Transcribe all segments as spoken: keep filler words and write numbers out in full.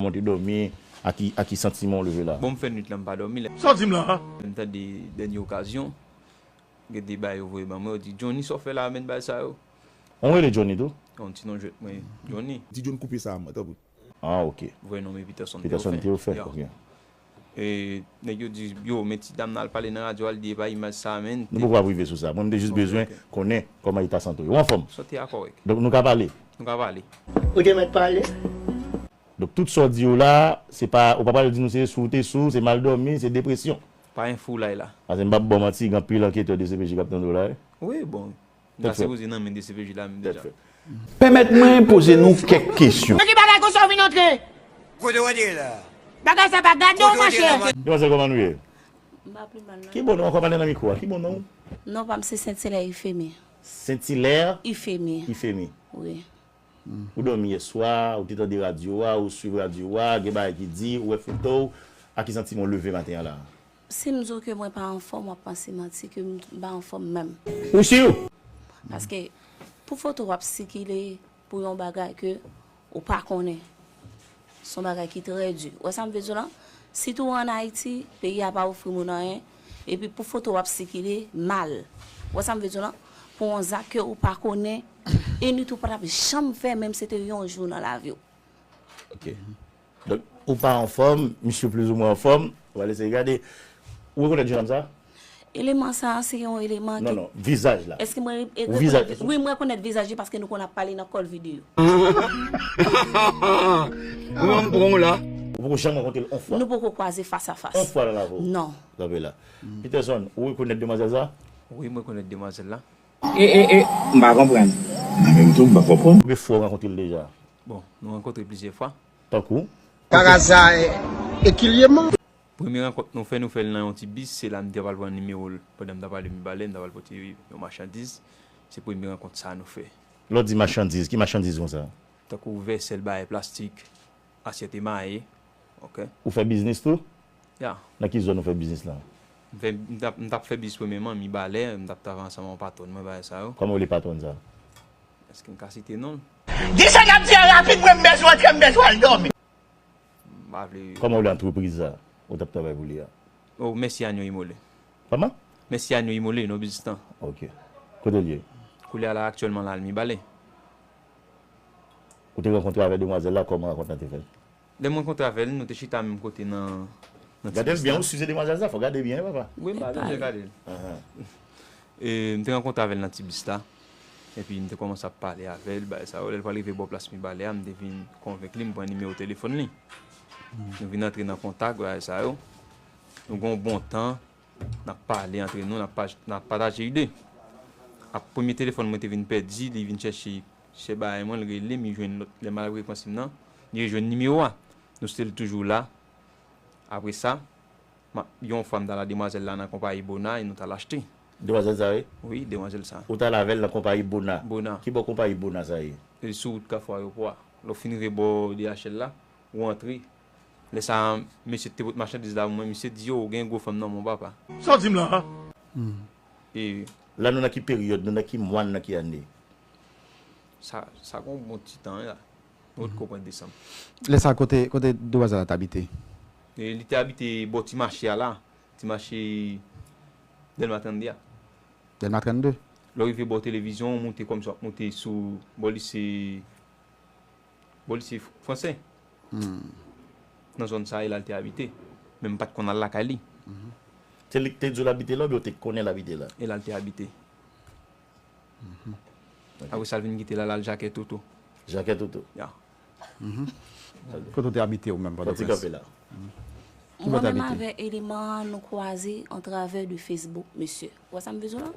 Ou te dòmi, a ki, a ki santiman w leve la? Bon, m fè nwit la, m pa dòmi. Lè Sa w di m la? M tande dènye okazyon, gen de bagay yo voye ban mwen, yo di, "Johnny, sa w fè la, menn bagay sa yo?" On rele Johnny tou? Yon ti non jwèt mwen, Johnny. Di John koupe sa a mwen, tanpri. Ah, ok. Vrè non, men Peterson Peterson Théophile. Théophile, Yeah. Ok. E nèg yo di, "Yo, men ti dam nan al pale nan radyo, al di e pa imaj sa, menn." Nou poko ap rive sou sa. Mwen, m te jis Ok, bezwen ok. konnen kòman eta sante w. Ou anfòm? Sante a kòrèk. Donk, nou ka pale? Nou ka pale. Ou te mèt pale? Donk, tout sa w di yo la, se pa, ou pa pral di nou se sou w te sou, se mal dòmi, se depresyon. Pa gen foulay la. Paske m p ap ba w manti, gen anpil anketè D C P J k ap tande w la, wi. Wi, bon. M ta Tèt frèt. sipoze nan men D C P J la menm Tèt deja. frèt. Pèmèt mwen poze nou kèk kesyon. Nan ki bagay konsa w vin antre? Kote w antre la? Bagay sa pa gade w, Kote w antre machè. la, man? Demwazèl, kòman nou ye? M pa pi mal, non. Ki bon non, ankò pale nan mikwo a? Ki bon non? Non pa m se Sentilè Ifemi. Sentilè Ifemi. Ifemi. Wi. Ou dòmi yè swa, ou te tande radyo a, ou swiv radyo a, gen bagay ki di, ou wè foto w, a ki santiman w leve maten an la? Si m di w ke mwen pa anfòm, w ap panse manti ke m pa anfòm menm. Ou si? Paske pou foto w ap sikile pou yon bagay ke ou pa konnen, se yon bagay ki trè di. Ou wè sa m vle di w lan? Sitou ann Ayiti, peyi a pa ofri moun anyen, epi pou foto w ap sikile mal. Ou wè sa m vle di w lan? Pou yon zak ke ou pa konnen, e nitou pa t ap janm fè, menm se te yon jou nan lavi w. Ok. Donk, ou pa anfòm, misye plizoumwen anfòm, ou pral eseye gade. Ou rekonèt jennonm sa? Eleman sa a, se yon eleman Non, ki non, vizaj la. Èske mwen re- Ou vizaj rekonèt, wi, mwen rekonèt vizaj li paske nou konn ap pale nan call video. Ou menm pran w la. Ou poko janm rankontre l on fwa? Nou poko kwaze fas a fas. On fwa nan lavi w? Non. Kanpe la. Peterson, ou rekonèt demwazèl sa? Wi, mwen rekonèt demwazèl la. E, e, e, m pa konprann. Mwen menm tou, m pa konprann. Konbyen fwa w rankontre l deja? Bon, nou rankontre plizyè fwa. Tankou? Paraza, e, e kilyeman. Premye rankont nou fè, nou fè l nan yon ti bis, se la m te pral pran nimewo l. Pandan m t ap ale Mibalè, m t ap al pote yon machandiz. Se premye rankont sa a nou fè. Lè w di machandiz, ki machandiz konsa? Tankou vèsèl, bagay plastik, asyèt emaye. Ok. Ou fè biznis tou? Ya. Nan ki zòn ou fè biznis la? M fè, m t ap, m t ap fè biznis premyèman, Mibalè, m t ap travay ansanm ak yon patwòn mwen, bagay sa yo. Kòman w rele patwòn sa? Èske m ka site non l? Di sa n ap di an rapid, mwen m bezwen antre, m bezwen al dòmi. M pa vle. Kòman w rele antrepriz sa ou t ap travay pou li a? Oh, Mèsi Anyo Imole. Kòman? Mèsi Anyo Imole, non biznis lan. Ok. Kote l ye? Koulye a la, aktyèlman la, al Mibalè. Ou te rankontre avèk demwazèl la, kòman rankont lan te fèt? Lè m rankontre avè l, nou te chita menm kote nan, nan ti bis la. Gade l byen, ou si se demwazèl sa, fò w gade byen, papa. Wi, m pa bezwen gade l. Ahan. E, m te rankontre avè l nan ti bis la. Epi m te kòmanse ap pale avè l, bagay sa yo. Lè l pral rive bò plas Mibalè a, m te vin konvenk li, m pran nimewo telefòn li. Nou vin antre nan kontak, bagay sa yo. Nou gen yon bon tan, n ap pale antre nou, n ap pa-, n ap pataje ide. Ap premye telefòn mwen te vin pèdi, li vin chèche, chèche bagay mwen, li rele m, li jwenn lòt, lè m al rekonèt m nan, li rejwenn nimewo a. Nou still toujou la. Apre sa, Ma, yon fwa m t al a demwazèl la nan konpayi Bona e nou t al achte. Demwazèl sa ye? Wi, demwazèl sa. Ou t al avè l nan konpayi Bona? Bona. Ki bò konpayi Bona sa ye? E sou wout Kafou Ayewopò a. Lè w fin rive bò D H L la, ou antre. Lè sa a, mesye te pot machandiz la pou mwen, misye di, "Yo, ou gen gwo fanm nan men w, papa." Sa w di m la a? E la nou nan ki peryòd, nou nan ki mwa, nou nan ki ane? Sa, sa gen yon bon ti tan, wi, la. Out, konprann desanm. Lè sa, kote, kote demwazèl la t abite? E li te abite bò ti mache a la. Ti mache Dèlma trannde a. Dèlma trannde? Lè w rive bò televizyon, w moute kòmsi w ap moute sou bò lise, bò lise fransè. Nan zòn sa a, e la l te abite. Men m pa t konn al lakay li. Se li k te di w l abite la oubyen w te konnen l abite la? E la l te abite. Apre sa, l vin kite la, l al Jakè Toto. Jakè Toto. Ya. Kote w te abite ou menm, Pòtoprens? Fò ti kanpe la. Mwen menm avè eleman an, nou kwaze antravè de Facebook, mesye. Ou wè sa m vle di w lan?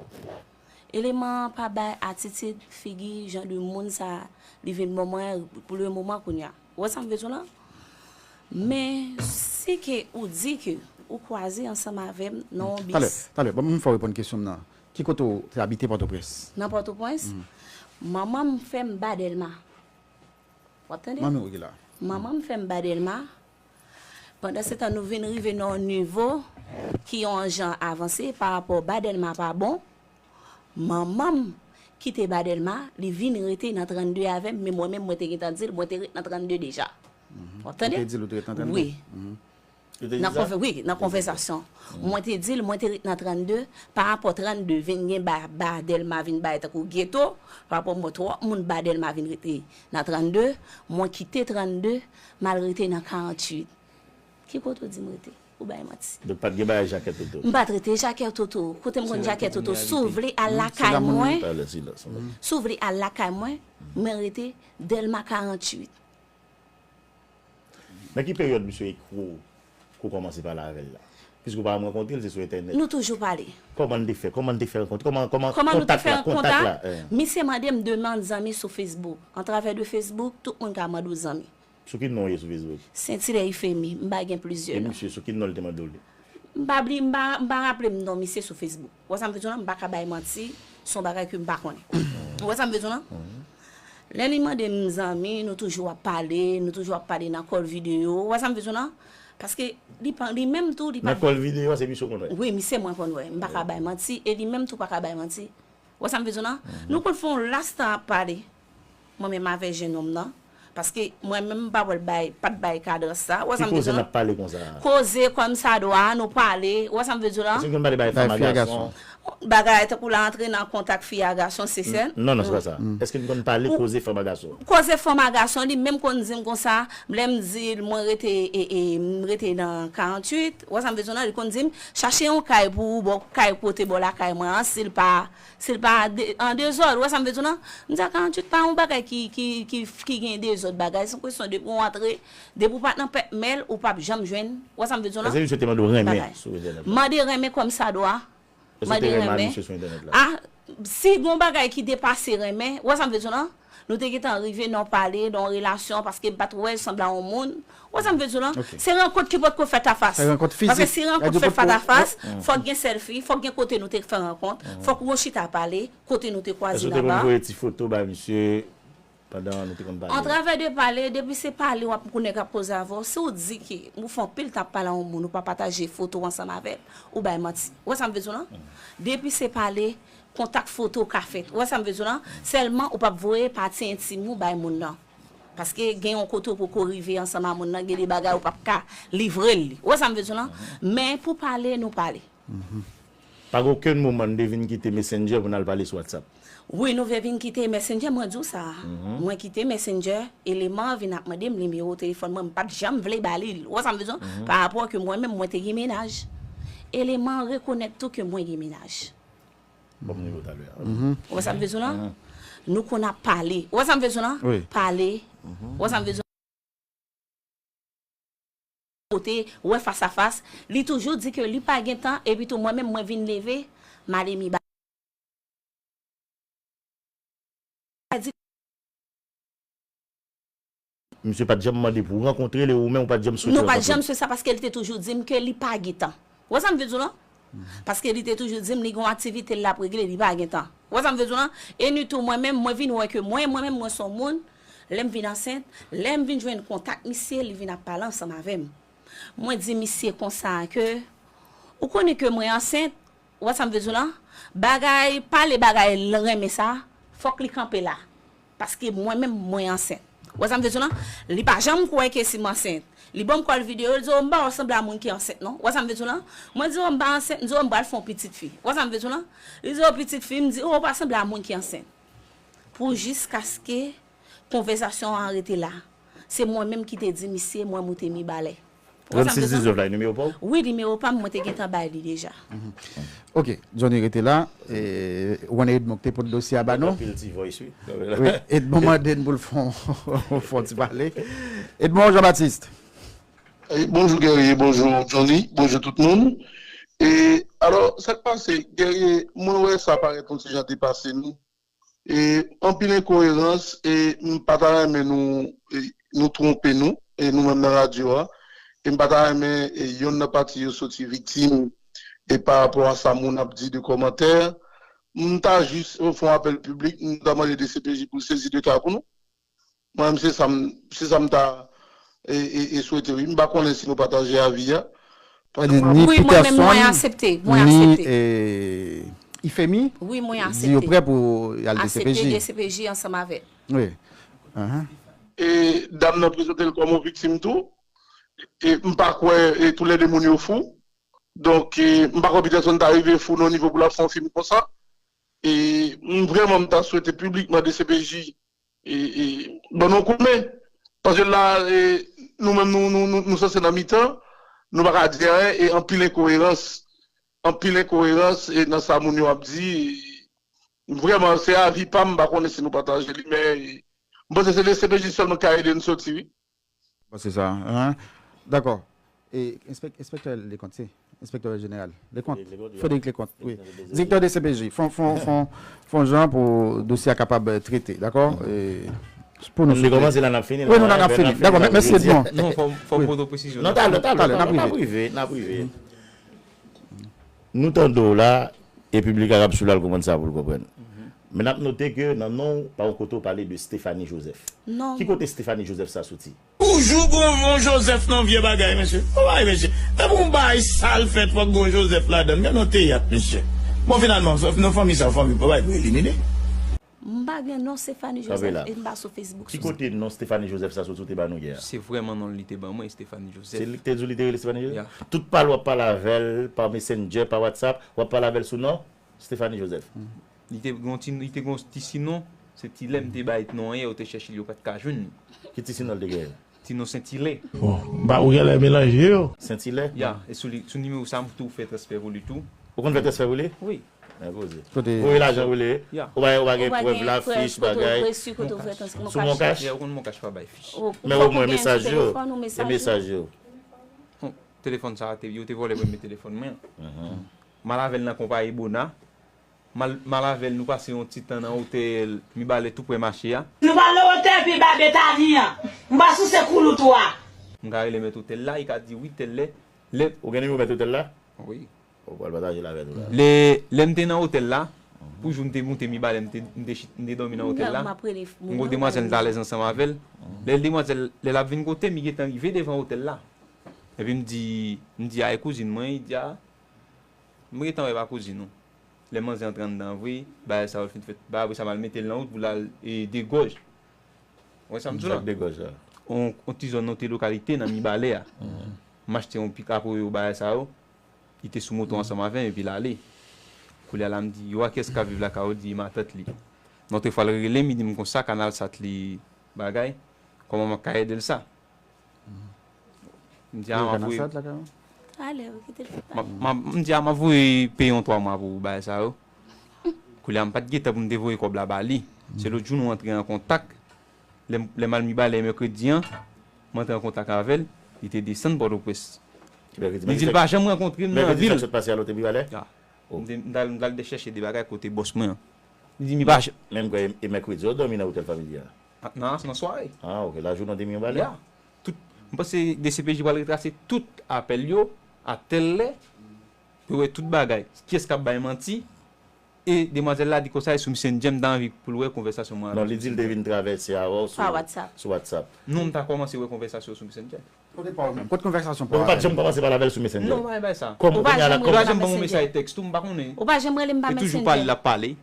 Eleman an pa bay atitid, figi, jan de moun sa, li vin ban mwen pou le moman kounye a. Ou wè sa m vle di w lan? Men, si ke ou di ke ou kwaze ansanm avè m nan yon bis. Talè, talè, ban m fè w reponn kesyon m nan. Ki kote w te abite Pòtoprens? Nan Pòtoprens, manman m fè m ba Dèlma. W ap tande? Manmi w ki la. Manman m fè m ba Dèlma. Pandan se tan, nou vin rive nan yon nivo ki yon jan avanse pa rapò ba Dèlma pa bon. Manman m kite ba Dèlma, li vin rete nan trannde avè m, men mwen menm, mwen te gentan di l, mwen te ret nan trannde deja. W ap tande? Ou te di l ou te ret nan trannde? Wi. Nan konvè-, wi, nan konvèsasyon. Mwen te di l, mwen te ret nan trannde, pa rapò trannde vin gen ba, ba Dèlma vin bay tankou geto, pa rapò mwen twòp moun ba Dèlma vin rete nan trannde, mwen kite trannde, m al rete nan karanntuit. Ki kote w di m rete? Ou bay manti. Donk, pa t gen bagay Jakèt Toto? M pa t rete Jakèt Toto. Kote m konn Jakèt Toto? Si w vle al lakay mwen, si w vle al lakay mwen, mwen rete Dèlma karanntuit. Nan ki peryòd misye ekri w, ke w kòmanse pale avè l la? Piske w pa janm rankontre l, se sou entènèt. Nou toujou pale. Kòman n te fè? Kòman n te fè rankontre? Kòman, kòman kontak la? Kontak la, eh. Misye mande m demann zanmi sou Facebook. Antravè de Facebook, tout moun ka mande w zanmi. Sou ki non w ye sou Facebook? Sentilè Ifemi, m pa gen plizyè non. E misye, sou ki non l te mande w li? M pa bli-, m pa, m pa raple m non misye sou Facebook. Ou wè sa m vle di w lan? M pa ka bay manti, se yon bagay ke m pa konnen. Ou wè sa m vle di w lan? Lè li mande m zanmi, nou toujou ap pale, nou toujou ap pale nan call video. Ou wè sa m vle di w lan? Paske li pa, li menm tou, li pa. Nan call video a, se misye w konn wè? Wi, misye mwen konn wè. M pa ka bay manti, e li menm tou pa ka bay manti. Ou wè sa m vle di w lan? Nou konn fè yon las tan ap pale. Mwen menm avè jennonm nan. Paske mwen menm m pa wè l bay, pa t bay kadans sa. Ou wè sa m vle di w lan? Ki koze n ap pale konsa a? Koze kòmsadwa, nou pale. Ou wè sa m vle di w lan? Èske n konn pale bagay fanm a gason? Bagay tankou l antre nan kontak fi a gason, se sèl. Non, non, se pa sa. Èske n konn pale koze fanm a gason? Koze fanm a gason, li menm konn di m konsa, lè m di l mwen rete, e, e, m rete nan karanntuit, ou wè sa m vle di w lan, li konn di m, chache yon kay pou ou, bò, kay kote bò lakay mwen an, si l pa Si l pa de-, an dezòd, ou wè sa m vle di w lan? M di a karanntuit pa yon bagay ki, ki, ki, ki gen dezòd bagay. Se yon kesyon depi w antre, depi w pa t nan pètmèl, ou p ap janm jwenn, ou wè sa m vle di w lan? Èske misye te mande w renmen sou entènèt la? Mande renmen kòmsadwa. Èske w te renmen a misye sou entènèt la? A, si gon bagay ki depase renmen, ou wè sa m vle di w lan? Nou te gentan rive nan pale, nan yon relasyon, paske m pa t wè l sanble a yon moun. Ou wè sa m vle di w lan? Se rankont ki potko fèt a fas. Paske si rankont fèt fas a fas, fòk gen sèlfi, fòk gen kote nou te fè rankont, fòk nou chita pale, kote nou te kwaze nan ba. Èske w te konn voye ti foto bay misye pandan nou te konn pale? Antravè de pale, depi se pale w ap, pou nèg ap koze avè w, si w di ke ou fè anpil tan ap pale a yon moun, ou pa pataje foto ansanm avè l, ou bay manti. Ou wè sa m vle di w lan? Depi se pale, kontak foto ka fèt. Ou wè sa m vle di w lan? Sèlman ou p ap voye pati entim ou bay moun nan. Paske gen yon kote ou poko rive ansanm a moun nan, gen de bagay ou p ap ka livre l li. Ou wè sa m vle di w lan? Men pou pale, nou pale. Pa gen okenn moman n te vin kite Messenger pou n al pale sou WhatsApp? Wi, nou vle vin kite Messenger, mwen di w sa. Mwen kite Messenger, eleman an vin ap mande m nimewo telefòn mwen, m pa t janm vle ba li l. Ou wè sa m vle di w lan? Pa rapò ke mwen menm, mwen te gen mennaj. Eleman an rekonèt tou ke mwen gen mennaj. Ban m nimewo talè a. Ou wè sa m vle di w lan? Nou konn ap pale. Ou wè sa m vle di w lan? Pale. Ou wè sa m vle di w lan? Kote, wè fas a fas. Li toujou di ke li pa gen tan, epi tou mwen menm, mwen vin leve, m ale mi ba. Misye pa t janm mande pou w rankontre l, e ou menm ou pa t janm swete rankontre l? Nou pa t janm swete sa paske li te toujou di m ke li pa gen tan. Ou wè sa m vle di w lan? Paske li te toujou di m li gen yon aktivite l ap regle, li pa gen tan. Ou wè sa m vle di w lan? E ni tou mwen menm, mwen vin wè ke mwen, mwen menm, mwen se yon moun, lè m vin ansent, lè m vin jwenn kontak misye, li vin ap pale ansanm avè m. Mwen di misye konsa ke, ou konnen ke mwen ansent, ou wè sa m vle di w lan? Bagay, pale bagay l renmen sa, fòk li kanpe la. Paske mwen menm, mwen ansent. Ou wè sa m vle di w lan? Li pa janm kwè ke si m ansent. Li ban m kòl videyo, li di, "O, m pa wè w sanble a moun ki ansent, non." Ou wè sa m vle di w lan? Mwen di, "O, m pa ansent." M di, "O, m pral fè yon pitit fi." Ou wè sa m vle di w lan? Li di, "O, pitit fi." M di, "O, ou pa sanble a moun ki ansent." Pou jiskaske konvèsasyon an rete la. Se mwen menm ki te di misye, mwen moute Mibalè. Ou wè sa m vle di w lan? Trannsis diznèf la, e nimewo pa w? Wi, nimewo pa m, mwen te gentan bay li deja. Ok, Johnny rete la. E, ou konnen Edmond ki te pot dosye a ba nou? Anpil ti voice, wi. Wi, Edmond mande n pou l fè yon, fè yon ti pale. Edmond Jean Baptiste. E, bonjou Guerrier, bonjou Johnny, bonjou tout moun. E, alò, sa k pase, Guerrier, mwen wè sa parèt yon ti jan depase nou. E, anpil enkoerans, e m pa ta renmen nou, e, nou twonpe nou, e nou menm nan radyo a, e m pa ta renmen, e, yonn nan pati yo soti viktim, e pa rapò a sa moun ap di de kòmantè. M ta jis, e, fè yon apèl piblik, m ta mande D C P J pou l sezi de ka pou nou. Mwen menm se sa m, se sa m ta, e, e, e swete wi. M pa konnen si nou pataje avi a. Wi, mwen menm mwen aksepte, mwen aksepte. Ifemi, wi, mwen aksepte. Di yo prè pou y al D C P J. Aksepte D C P J ansanm avè l. Wi. Ahan. e dam nan prezante l kòm yon viktim tou. E m pa kwè e toulède moun yo fou. Donk, e, m pa kwè Peterson ta rive fou nan nivo pou l ap fè yon fim konsa. E m vrèman m ta swete piblikman D C P J e, e, ban nou kout men. Paske la, e, nou menm, nou, nou, nou, nou sanse nan mitan, nou pa ka di anyen, e anpil enkoerans, anpil enkoerans, e nan sa moun yo ap di, e, vrèman, se avi pa m, m pa konnen si nou pataje li, men, e, m panse se D C P J sèlman ki ka ede n soti, wi. Bon, se sa. Hein? Dakò. E enspek, enspektè Leconte, se enspektè jeneral Leconte, Frédéric Leconte, wi. Direktè D C P J. Fon, fon, fon, fon jan pou dosye a kapab trete, dakò? E, pou nou kòmanse la n ap fini. Wi, nou la n ap fini. Dakò, mèsi Edmond. Non, fò m pote presizyon. Non, talè, talè, talè, n ap rive, n ap rive. Nou tande w la, e piblik la k ap swiv la, l konprann sa pou l konprann. Men n ap note ke nan non w, pa yon kote w pale de Stephanie Joseph. Ki kote Stephanie Joseph sa soti? Toujou gon yon Joseph nan vye bagay mesye. Bon bagay mesye. Depi yon bagay sal fèt fòk gon Joseph ladann. Gade yon teyat mesye. Bon finalman, nan fanmi sa, fanmi, bon bagay pou elimine. M pa gen non Stephanie Joseph e m pa sou Facebook. Ki kote non Stephanie Joseph sa soti ou te ba nou yè a? Se vrèman non li te ban mwen, Stephanie Joseph. Se li ki te di w li te rele Stephanie Joseph? Tout pale w ap pale avè l pa Messenger, pa WhatsApp, w ap pale avè l sou non Stephanie Joseph. Li te gon ti, li te gon ti sinon, se ti lè m te bay non an yè, yo te chèche l, yo pa t ka jwenn li. Ki ti sinon l te genyen? Ti non Sentilè. Bon, ba ou genlè melanje yo. Sentilè? Ya, e sou li, sou nimewo sa m tou fè transfè pou li tou. Ou konn fè transfè pou li? Wi. Men poze. Voye lajan pou li. Ou pa, ou pa gen prèv la, fich, bagay. Sou Moncash? Ya, ou konn Moncash pa bay fich. Men omwen mesaj yo. E mesaj yo. Telefòn sa a, yo te vòlè premye telefòn mwen an. M al avè l nan konpayi Bona. M al avè l, nou pase yon ti tan nan otèl Mibalè tou prè mache a. Nou pral nan otèl Mibalè Tani an. M pral souse koulout ou a. M ka rele mèt otèl la, li ka di wi tèl lè. Lè. Ou gen nimewo mèt otèl la? Wi. Ou pral pataje l avè nou la. Lè, lè m te nan otèl la, pou jou m te moute Mibalè, m te, m te, m te dòmi nan otèl la. M gon demwazèl m t alèz ansanm avè l. Lè demwazèl, lè l ap vin kote m, li gentan rive devan otèl la. Epi m di, m di a e kouzin mwen, li di a, m gentan wè pa kouzin ou. Lè manzè antre anndan an vre, bagay sa yo fin fèt. Bagay apre sa m al mete l nan wout pou l al e, degòj. Ou wè sa m di w la? Degòj la. On, on ti zòn, on ti lokalite nan Mibalè a. M achte yon pikap Oyo bagay sa yo. Li te sou moto ansanm avè m epi l ale. Koulye a la m di, yo a kiyès k ap viv lakay ou? Li di, e matant li. Nan otrefwa l rele m, li di m konsa, Kanal Sat li bagay. Kòman m ap ka ede l sa? M di a m ap voye. M di a m ap voye peye yon twa mwa pou bagay sa yo. Koulye a m pa t gen tan pou m te voye kòb la ba li. Se lòt jou nou antre an kontak. Lè m al Mibalè mèkredi an, m antre an kontak avè l, li te desann Pòtoprens. Li di l pa janm rankontre m nan vil. Mèkredi sa k sot pase a la w te Mibalè? Ya. M t al, m t al chèche de bagay kote bòs mwen an. Li di m li pa janm. Men m kwè e mèkredi w dòmi nan otèl fanmi li a. Nan, nan sware. Ah, ok. Lajounen w te Mibalè? Ya. Tout, m panse D C P J pral retrase tout apèl yo a tèl lè pou yo wè tout bagay. Kiyès k ap bay manti? E demwazèl la di konsa e sou Messenger m ta anvi pou l wè konvèsasyon mwen avè l. Non, li di l te vin travèse avè w sou WhatsApp. Sou WhatsApp. Non, m ta kòmanse wè konvèsasyon sou Messenger. Kote pa w menm? Kote konvèsasa w pale avè l? Ou pa t janm kòmanse pale avè l sou Messenger? Non, m pa bay sa. Kòm ou konnen a la kòm. Li pa janm ban m yon mesaj tèks tou, m pa konnen. Ou pa janm rele m pa Messenger. Li toujou pale, l ap pale,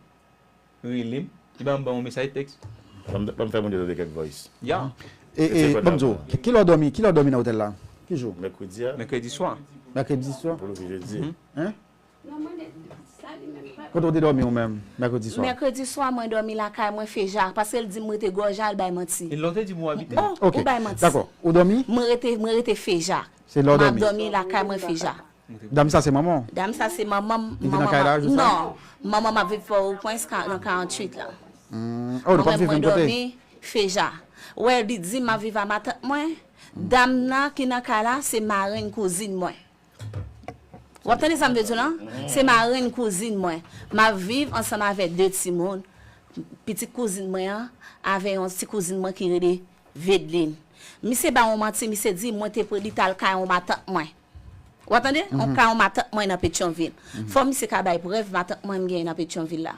rele m, li pa janm ban m yon mesaj tèks. Ban m fè moun yo tande kèk voice. Ya. E, e, ban m di w, ki lè w dòmi, ki lè w dòmi nan otèl la? Ki jou? Mèkredi a. Mèkredi swa. Mèkredi swa? Pou leve jedi. Hein? Kote w te dòmi ou menm, mèkredi swa? Mèkredi swa, mwen dòmi lakay mwen Feja, paske l di m rete Gòja, l bay manti. E lè w te di m ou abite? Oh, ou bay manti. Dakò, ou dòmi? Mwen rete, mwen rete Feja. Se lè w dòmi? M ap dòmi lakay mwen Feja. Dam sa se manman w? Dam sa se manman m. Li te nan kay la jou sa? Non, manman m ap viv Pòtoprens nan karanntuit la. Oh, nou pa viv menm kote? Mwen dòmi Feja. Wè, li di m ap viv a matant mwen. Dam nan ki nan kay la, se marenn kouzin mwen. W ap tande sa m vle di w lan? Se marenn kouzin mwen. M ap viv ansanm avèk de timoun. Pitit kouzin mwen an avè yon ti kouzin mwen ki rele Vedlin. Misye ba yon manti, misye di mwen te pre-, li t al kay yon matant mwen. W ap tande? Yon kay yon matant mwen nan Petyonvil. Fò misye ka bay prèv matant mwen m genyen nan Petyonvil la.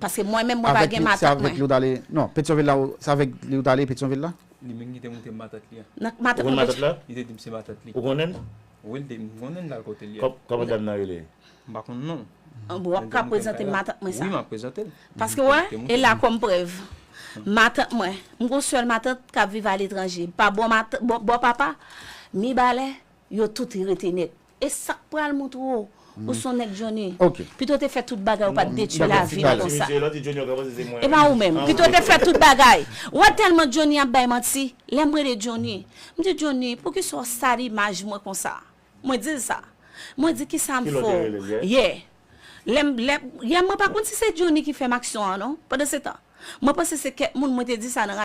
Paske mwen menm mwen pa gen matant mwen. Se avèk li ou t ale? Non, Petyonvil la, se avèk li ou t ale Petyonvil la? Li menm ki te montre m matant li a. Nan matant mwen. Ou konn matant la? Li te di m se matant li. Ou konnen l? Wi, li te di m m konnen l, l al kote li a. Kòman dam nan rele? M pa konn non. Bon, w ap ka prezante m matant mwen sa? Wi, m ap prezante l. Paske w wè, e la kòm prèv. Matant mwen, m gon sèl matant k ap viv aletranje. Pa bò mat, bò, bò papa, Mibalè, yo tout rete nèt. E sa k pral montre w, ou se yon nèg Johnny. Ok. Pito te fè tout bagay ou pa t detwi Bagay lavi ti bagay. Konsa. Misye, lè w di Johnny, yo ka panse se mwen. E pa ou menm. Pito te fè tout bagay. Ou wè tèlman Johnny ap bay manti. Lè m rele Johnny, m di Johnny, poukisa w sal imaj mwen konsa? Mwen di l sa. Mwen di kisa m Ki lè w fè te w? rele l yè? Yè. Lè m, lè, yè mwen pa konn si se Johnny ki fè m aksyon an non. Pandan se tan. Mwen panse se kèk moun mwen te di sa nan